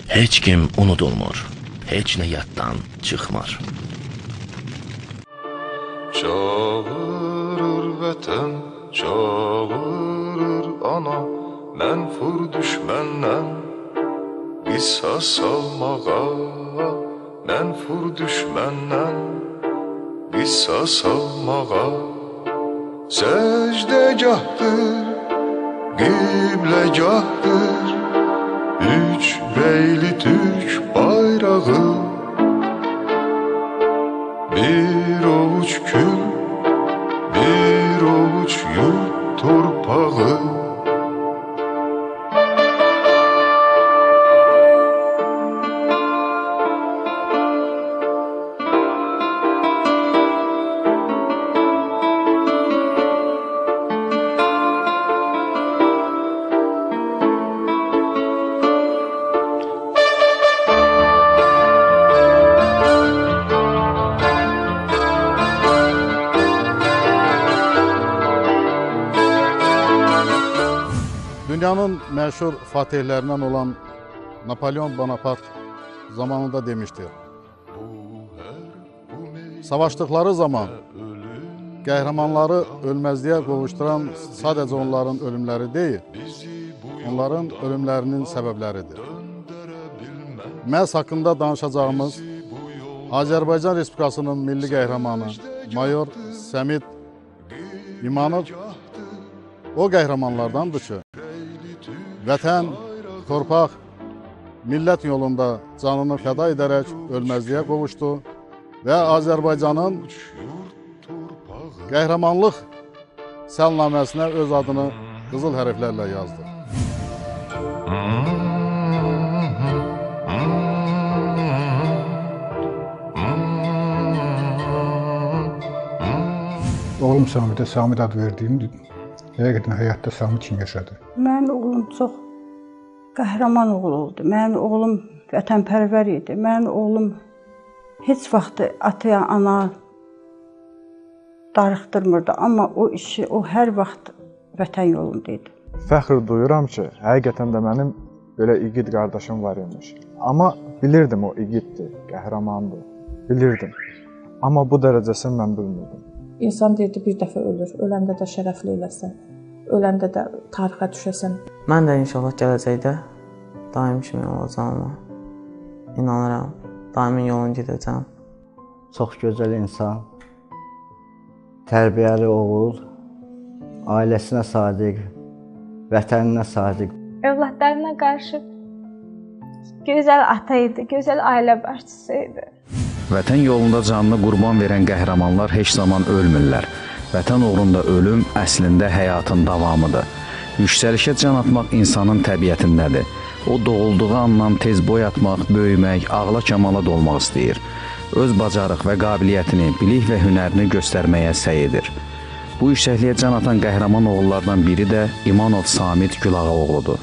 Heç kim unudulmur, heç nə yaddan çıxmır. Çağırır vətən, çağırır ana, mənfur düşməndən qisas almağa, mənfur düşməndən qisas almağa. Səcdəgahdır, qibləgahdır, üç rəyli türk bayrağı. Bir ovuç kül, bir ovuç yurt torpağı. Dünyanın məşhur fatihlərindən olan Napolyon Bonapart zamanında demişdir. Savaştıqları zaman qəhrəmanları ölməzliyə qovuşduran sadəcə onların ölümləri deyil, onların ölümlərinin səbəbləridir. Məhz haqqında danışacağımız Azərbaycan Respublikasının milli qəhrəmanı mayor Səmid İmanov o qəhrəmanlardandır ki, vətən, torpaq, millət yolunda canını fəda edərək ölməzliyə qovuşdu və Azərbaycanın qəhrəmanlıq səlnaməsinə öz adını qızıl hərflərlə yazdı. Oğlum Samidə Samid ad verdiyim həqiqətən həyatda Samid kimi yaşadı. Mənim oğlum çox qəhrəman oğul oldu. Mənim oğlum vətənpərvər idi. Mənim oğlum heç vaxt ataya, ana darıxdırmırdı. Amma o işi, o hər vaxt vətən yolunda idi. Fəxr duyuram ki, həqiqətən də mənim belə igid qardaşım var imiş. Amma bilirdim o igiddir, qəhrəmandır. Bilirdim. Amma bu dərəcəsini mən bilmirdim. İnsan deyirdi, bir dəfə ölür. Öləndə də şərəfli öləsən, öləndə də tarixə düşəsən. Mən də inşallah gələcəkdə daim kimi olacağıma inanıram. Daimin yolunu gedəcəm. Çox gözəl insan, tərbiyəli oğul, ailəsinə sadiq, vətəninə sadiq. Övladlarına qarşı gözəl ata idi, gözəl ailə başçısı idi. Vətən yolunda canını qurban verən qəhrəmanlar heç zaman ölmürlər. Vətən uğrunda ölüm əslində həyatın davamıdır. Yüksəlişə can atmaq insanın təbiətindədir. O doğulduğu andan tez boy atmaq, böyümək, ağla kəmala dolmaq istəyir. Öz bacarıq və qabiliyyətini, bilik və hünərini göstərməyə səy edir. Bu yüksəkliyə can atan qəhrəman oğullardan biri də İmanov Samid Gülağaoğludur.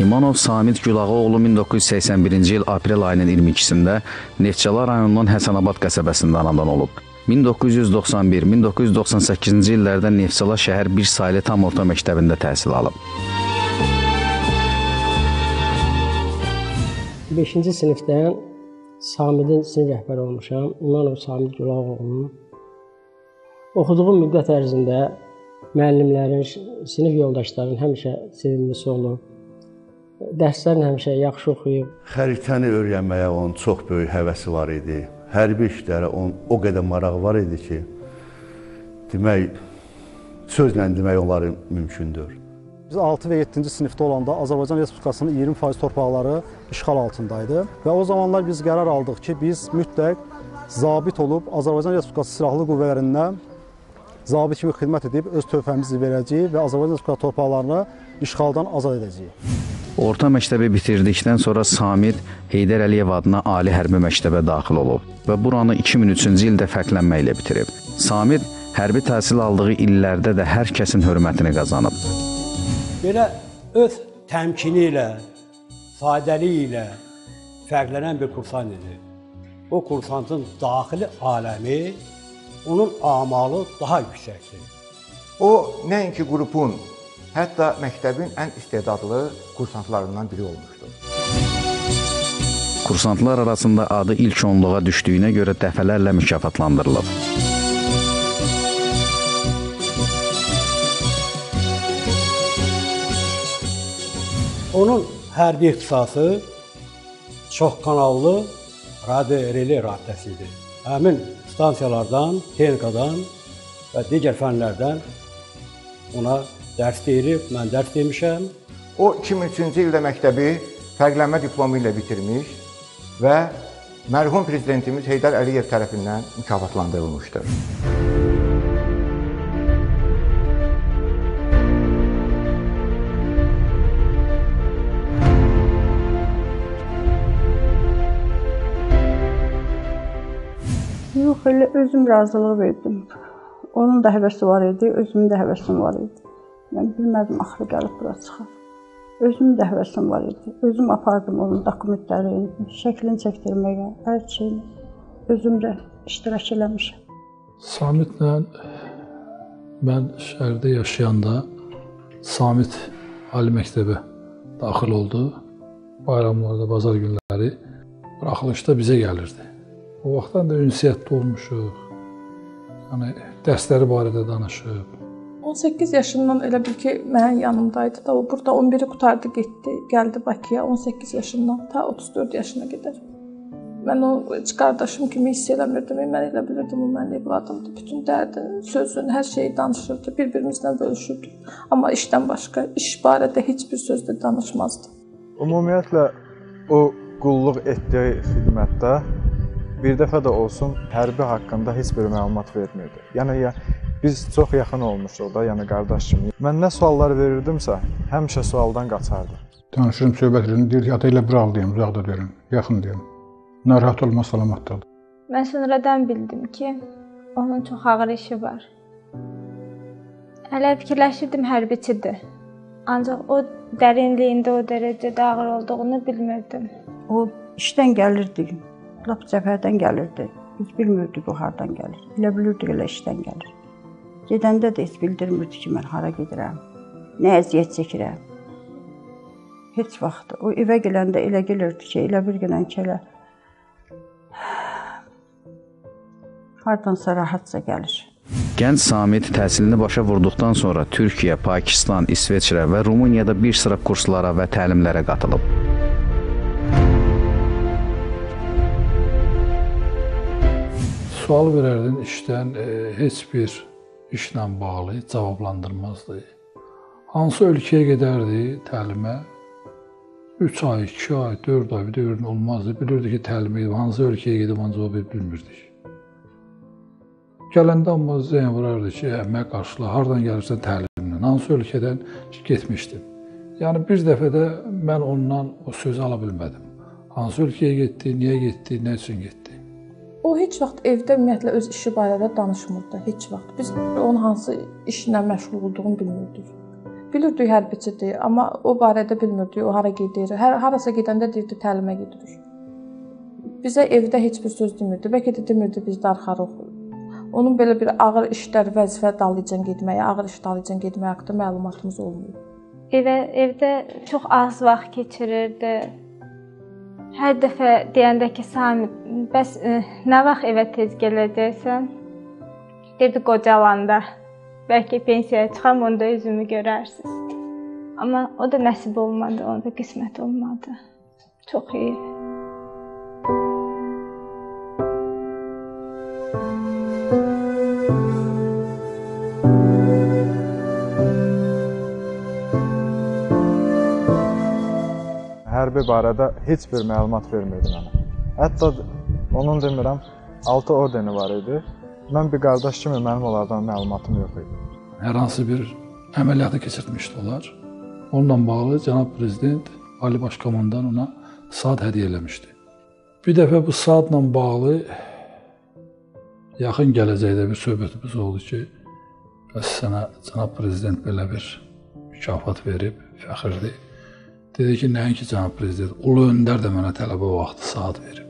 İmanov Samid Gülağaoğlu 1981-ci il aprel ayının 22-sində Neftçala rayonunun Həsənabad qəsəbəsində anadan olub. 1991-1998-ci illərdə Neftçala şəhər bir saylı tam orta məktəbində təhsil alıb. 5-ci sinifdən Samidin sinif rəhbəri olmuşam. İmanov Samid Gülağaoğlunun. Oxuduğum müddət ərzində müəllimlərin, sinif yoldaşlarının həmişə sevimlisi olub. Dərslərini həmişə yaxşı oxuyub. Xəritəni öyrənməyə onun çox böyük həvəsi var idi. Hərbi işlərə onun o qədər marağı var idi ki, demək, sözlə demək onları mümkündür. Biz 6 və 7-ci sinifdə olanda Azərbaycan Respublikasının 20% torpaqları işğal altındaydı. Və o zamanlar biz qərar aldıq ki, biz mütləq zabit olub Azərbaycan Respublikası Silahlı Qüvvələrindən zabit kimi xidmət edib öz töhfəmizi verəcəyik və Azərbaycan Respublikası torpaqlarını işğaldan azad edəcəyik. Orta məktəbi bitirdikdən sonra Samid Heydər Əliyev adına Ali Hərbi Məktəbə daxil olub və buranı 2003-cü ildə fərqlənmə ilə bitirib. Samid hərbi təhsil aldığı illərdə də hər kəsin hörmətini qazanıb. Belə öz təmkini ilə, sadəliyi ilə fərqlənən bir kursant idi. O kursantın daxili aləmi, onun amalı daha yüksəkdir. O, nəinki qrupun, hətta məktəbin ən istedadlı kursantlarından biri olmuşdur. Kursantlar arasında adı ilk onluğa düşdüyünə görə dəfələrlə mükafatlandırılıb. Onun hərbi ixtisası çoxkanallı radio-rele rabitəsi idi. Həmin stansiyalardan, texnikadan və digər fənlərdən ona dərs deyilib, mən dərs demişəm. O, 2003-cü ildə məktəbi fərqlənmə diplomu ilə bitirmiş və mərhum prezidentimiz Heydər Əliyev tərəfindən mükafatlandırılmışdır. Yox, elə özüm razılıq verdim. Onun da həvəsi var idi, özümün də həvəsim var idi. Mən bilmədim, axırı gəlib bura çıxar. Özümün də həvəsim var idi. Özüm apardım onun dokumentlərini, şəklini çəkdirməyə, hər şeyini. Özüm də iştirak eləmişəm. Samitlə mən şəhərdə yaşayanda Samit Ali Məktəbə daxil oldu. Bayramlarda, bazar günləri buraxılışda bizə gəlirdi. O vaxtdan da ünsiyyətdə olmuşuq. Yəni dərsləri barədə danışıb. 18 yaşından elə bil ki, mənim yanımdaydı da. O burada 11-i qurtardı, getdi, gəldi Bakıya 18 yaşından ta 34 yaşına qədər. Mən o heç qardaşım kimi hiss eləmirdim. Mən elə bilirdim, o mənim evladımdır. Bütün dərdin, sözün, hər şeyi danışırdı, bir-birimizlə bölüşürdük. Amma işdən başqa, iş barədə heç bir söz də danışmazdı. Ümumiyyətlə, o qulluq etdiyi xidmətdə bir dəfə də olsun hərbi haqqında heç bir məlumat vermirdi. Yəni biz çox yaxın olmuşduq da, yəni qardaş kimi. Mən nə suallar verirdimsə, həmişə sualdan qaçardı. Danışırım, söhbət edirəm, deyir ki, ata elə buralıyam, uzaqda deyirəm, yaxın deyirəm. Narahat olma, salamatdır. Mən sonradan bildim ki, onun çox ağır işi var. Hələ fikirləşirdim, hərbiçidir. Ancaq o dərinliyində o dərəcədə ağır olduğunu bilmirdim. O işdən gəlirdi, lap cəbhədən gəlirdi. Biz bilmirdik o hardan gəlir. Elə bilirdik, elə işdən gəlir. Gedəndə də heç bildirmirdi ki, mən hara gedirəm, nə əziyyət çəkirəm. Heç vaxt. O evə gələndə elə gəlirdi ki, elə bir gələn ki, elə hardansa rahatca gəlir. Gənc Samit təhsilini başa vurduqdan sonra Türkiyə, Pakistan, İsveçrə və Rumuniyada bir sıra kurslara və təlimlərə qatılıb. Sual verərdin işdən, heç bir işlə bağlı cavablandırmazdı. Hansı ölkəyə gedərdi təlimə? 3 ay, 2 ay, 4 ay bir dövrün olmazdı. Bilirdi ki, təlimə gedib, hansı ölkəyə gedib, ancaq o bilmirdik. Gələndə amma zəng vurardı ki, mənə qarşıla, hardan gəlirsən təlimlə, hansı ölkədən getmişdim. Yəni bir dəfə də mən ondan o sözü ala bilmədim. Hansı ölkəyə getdi, niyə getdi, nə üçün getdi? O heç vaxt evdə ümumiyyətlə öz işi barədə danışmırdı, heç vaxt. Biz onun hansı işlə məşğul olduğunu bilmirdik. Bilirdik hərbiçidir, amma o barədə bilmirdik, o hara gedir. Harasa gedəndə deyirdi, təlimə gedirik. Bizə evdə heç bir söz demirdi. Bəlkə də demirdi, biz darxarıq. Onun belə bir ağır işlər, vəzifə dalıcan getməyə, ağır iş dalıcan getməyə haqqında məlumatımız olmuyor. Evdə çox az vaxt keçirirdi. Hər dəfə deyəndə ki, Samit, bəs nə vaxt evə tez gələcəksən? Deyirdi, qocalanda. Bəlkə pensiyaya çıxam, onda üzümü görərsiniz. Amma o da nəsib olmadı, o da qismət olmadı. Çox iyi. Hərbi barədə heç bir məlumat vermirdi mənə. Hətta onun demirəm, 6 ordeni var idi. Mən bir qardaş kimi mənim onlardan məlumatım yox idi. Hər hansı bir əməliyyatı keçirtmişdi onlar. Onunla bağlı cənab prezident Ali Baş Komandan ona saat hədiyyə eləmişdi. Bir dəfə bu saatla bağlı yaxın gələcəkdə bir söhbətimiz oldu ki, bəs sənə cənab prezident belə bir mükafat verib, fəxirdir. Dedi ki, nəinki cənab prezident, Ulu Öndər də mənə tələbə vaxtı saat verib.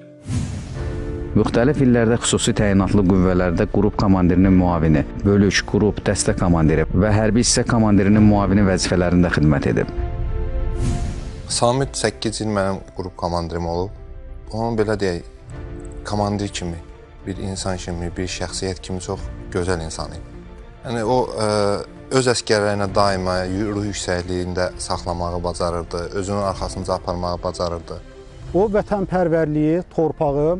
Müxtəlif illərdə xüsusi təyinatlı qüvvələrdə qrup komandirinin müavini, bölük, qrup, dəstə komandiri və hərbi hissə komandirinin müavini vəzifələrində xidmət edib. Samid 8 il mənim qrup komandirim olub. Onun belə deyək, komandir kimi, bir insan kimi, bir şəxsiyyət kimi çox gözəl insan idi. Yəni o öz əsgərlərinə daima ruh yüksəkliyində saxlamağı bacarırdı, özünün arxasınca aparmağı bacarırdı. O vətənpərvərliyi, torpağı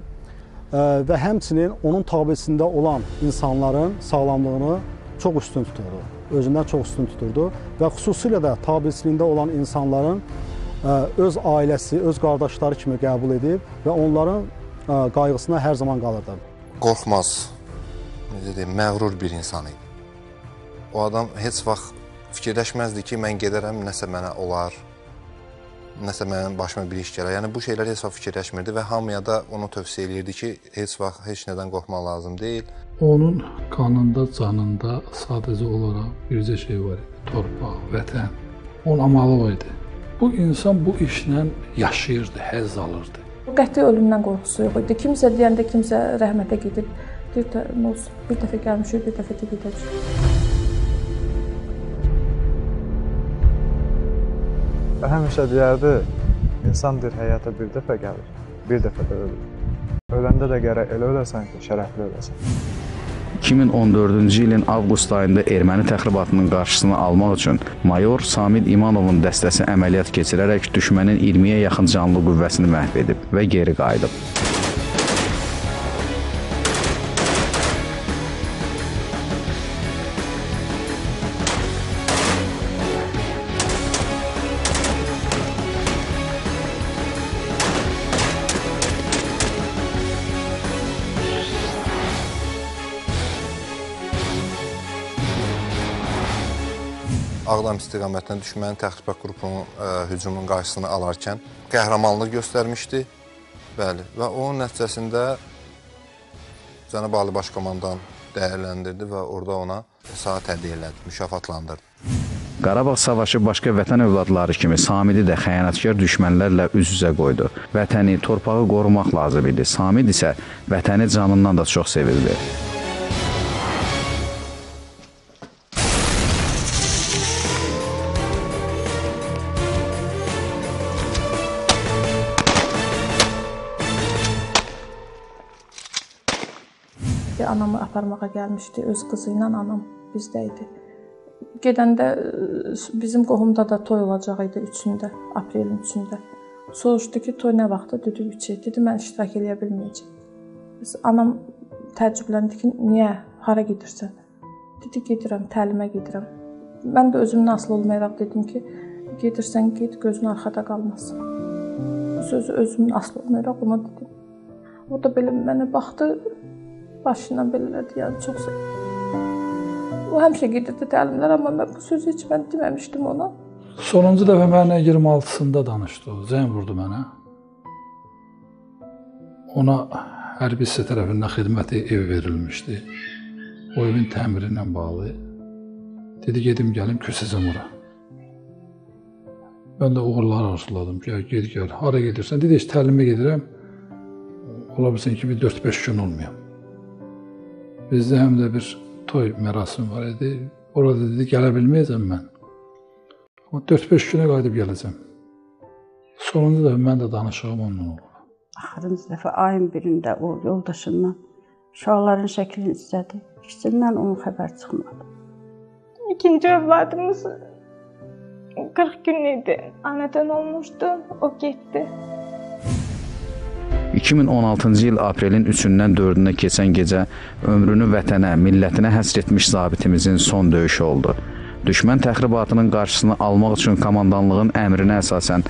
və həmçinin onun tabesində olan insanların sağlamlığını çox üstün tuturdu. Özündən çox üstün tuturdu və xüsusilə də tabeçiliyində olan insanların öz ailəsi, öz qardaşları kimi qəbul edib və onların qayğısına hər zaman qalırdı. Qorxmaz, necə deyim, məğrur bir insan idi. O adam heç vaxt fikirləşməzdi ki, mən gedərəm, nəsə mənə olar, nəsə mənim başıma bir iş gələr. Yəni bu şeylər heç vaxt fikirləşmirdi və hamıya da onu tövsiyə eləyirdi ki, heç vaxt heç nədən qorxmaq lazım deyil. Onun qanında, canında sadəcə olaraq bircə şey var idi: torpaq, vətən. Onun amalı o idi. Bu insan bu işlə yaşayırdı, həzz alırdı. Qəti ölümdən qorxusu yox idi. Kimsə deyəndə kimsə rəhmətə gedib, deyir, nə olsun, bir dəfə gəlmişik, bir dəfə də gedəcək. Həmişə deyərdi, insan deyir, həyata bir dəfə gəlir, bir dəfə də ölür. Öləndə də gərək elə öləsən ki, şərəfli öləsən. 2014-cü ilin avqust ayında erməni təxribatının qarşısını almaq üçün mayor Samid İmanovun dəstəsi əməliyyat keçirərək düşmənin 20-yə yaxın canlı qüvvəsini məhv edib və geri qayıdıb. Ağdam istiqamətinə düşmənin təxribat qrupunun hücumunun qarşısını alarkən qəhrəmanlıq göstərmişdi. Bəli, və onun nəticəsində Cənab Ali Baş Komandan dəyərləndirdi və orada ona saat hədiyyə elədi, mükafatlandırdı. Qarabağ savaşı başqa vətən övladları kimi Samidi də xəyanətkar düşmənlərlə üz-üzə qoydu. Vətəni, torpağı qorumaq lazım idi. Samid isə vətəni canından da çox sevirdi. Anamı aparmağa gəlmişdi, öz qızı ilə anam bizdə idi. Gedəndə bizim qohumda da toy olacaq idi 3-ündə, aprelin 3-ündə. Soruşdu ki, toy nə vaxtda? Dedi 3-ü. Dedi, mən iştirak eləyə bilməyəcəm. Biz, anam təəccübləndi ki, niyə, hara gedirsən? Dedi, gedirəm, təlimə gedirəm. Mən də özümdən asılı olmayaraq dedim ki, gedirsən, get, gözün arxada qalmasın. Bu sözü özümdən asılı olmayaraq ona dedim. O da belə mənə baxdı, başından belə elədi, yəni çox sevdim. O həmişə gedirdi təlimlər, amma mən bu sözü heç mən deməmişdim ona. Sonuncu dəfə mənə 26-sında danışdı, zəng vurdu mənə. Ona hərbi hissə tərəfindən xidməti ev verilmişdi. O evin təmiri ilə bağlı. Dedi, gedim gəlim, köçəcəm ora. Mən də uğurlar arzuladım ki, ged gəl, hara gedirsən? Dedi, heç təlimə gedirəm, ola bilsin ki, bir 4-5 gün olmayam. Bizdə həm də bir toy mərasimi var idi. Orada dedi, gələ bilməyəcəm mən. Amma 4-5 günə qayıdıb gələcəm. Sonunda da mən də danışığım onunla oldu. Axırıncı dəfə ayın birində o yoldaşından uşaqların şəklini istədi. İkisindən onun xəbər çıxmadı. İkinci övladımız 40 gün idi. Anadan olmuşdu, o getdi. 2016-cı il aprelin 3-dən 4-ünə keçən gecə ömrünü vətənə, millətinə həsr etmiş zabitimizin son döyüşü oldu. Düşmən təxribatının qarşısını almaq üçün komandanlığın əmrinə əsasən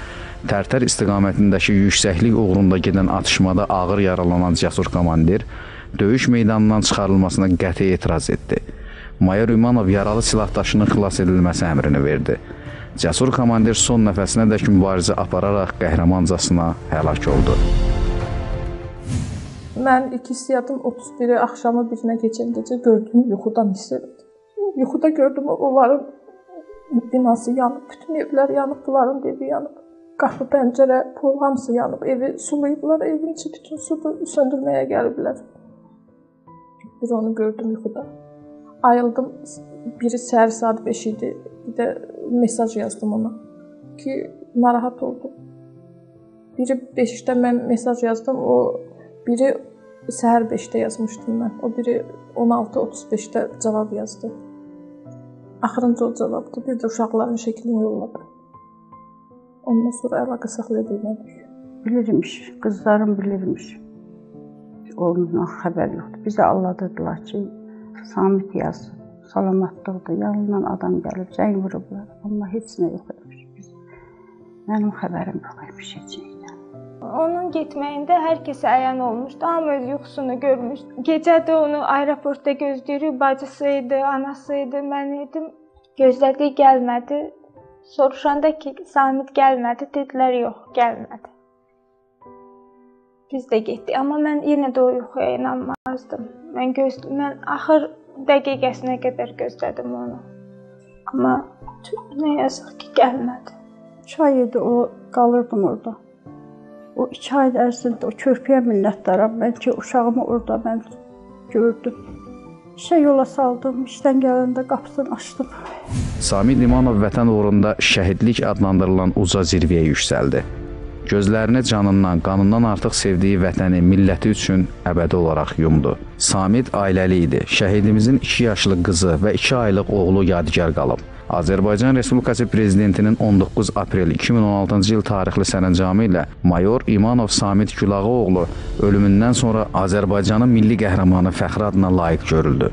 Tərtər istiqamətindəki yüksəklik uğrunda gedən atışmada ağır yaralanan cəsur komandir döyüş meydanından çıxarılmasına qəti etiraz etdi. Mayor İmanov yaralı silahdaşının xilas edilməsi əmrini verdi. Cəsur komandir son nəfəsinə dək mübarizə apararaq qəhrəmancasına həlak oldu. Mən ilk hissiyatım 31-i axşamı birinə keçən gecə gördüyüm yuxudan hiss elədim. Yuxuda gördüm onların binası yanıb, bütün evlər yanıb, bunların evi yanıb. Qapı, pəncərə, pol hamısı yanıb. Evi sulayıblar, evin içi bütün sudur, söndürməyə gəliblər. Bir onu gördüm yuxuda. Ayıldım, biri səhər saat 5 idi. Bir də mesaj yazdım ona ki, narahat oldum. Biri 5-də mən mesaj yazdım, o biri səhər 5-də yazmışdım mən. O biri 16:35-də cavab yazdı. Axırıncı o cavabdır. Bir də uşaqların şəklini yolladı. Ondan sonra əlaqə saxlaya bilmədik. Bilirmiş, qızlarım bilirmiş. Ondan xəbər yoxdur. Bizə alladırdılar ki, Samid yazsın, salamatlıqdır. Yanından adam gəlib, zəng vurublar. Amma heç nə yox imiş. Mənim xəbərim yox imiş heç nədən. Onun getməyində hər kəsə əyan olmuşdu. Hamı öz yuxusunu görmüşdü. Gecə də onu aeroportda gözləyirik. Bacısı idi, anası idi, mən idim. Gözlədik, gəlmədi. Soruşanda ki, Samid gəlmədi, dedilər yox, gəlmədi. Biz də getdik, amma mən yenə də o yuxuya inanmazdım. Mən axır dəqiqəsinə qədər gözlədim onu. Amma nə yazıq ki, gəlmədi. 3 ay idi, o qalırdım orada. O 2 ay ərzində o körpəyə minnətdaram mən ki, uşağımı orada mən gördüm. İşə yola saldım, işdən gələndə qapısını açdım. Samid İmanov vətən uğrunda şəhidlik adlandırılan uca zirvəyə yüksəldi. Gözlərini canından, qanından artıq sevdiyi vətəni, milləti üçün əbədi olaraq yumdu. Samid ailəli idi. Şəhidimizin 2 yaşlı qızı və 2 aylıq oğlu yadigar qalıb. Azərbaycan Respublikası Prezidentinin 19 aprel 2016-cı il tarixli sərəncamı ilə mayor İmanov Samid Gülağaoğlu ölümündən sonra Azərbaycanın milli qəhrəmanı fəxri adına layiq görüldü.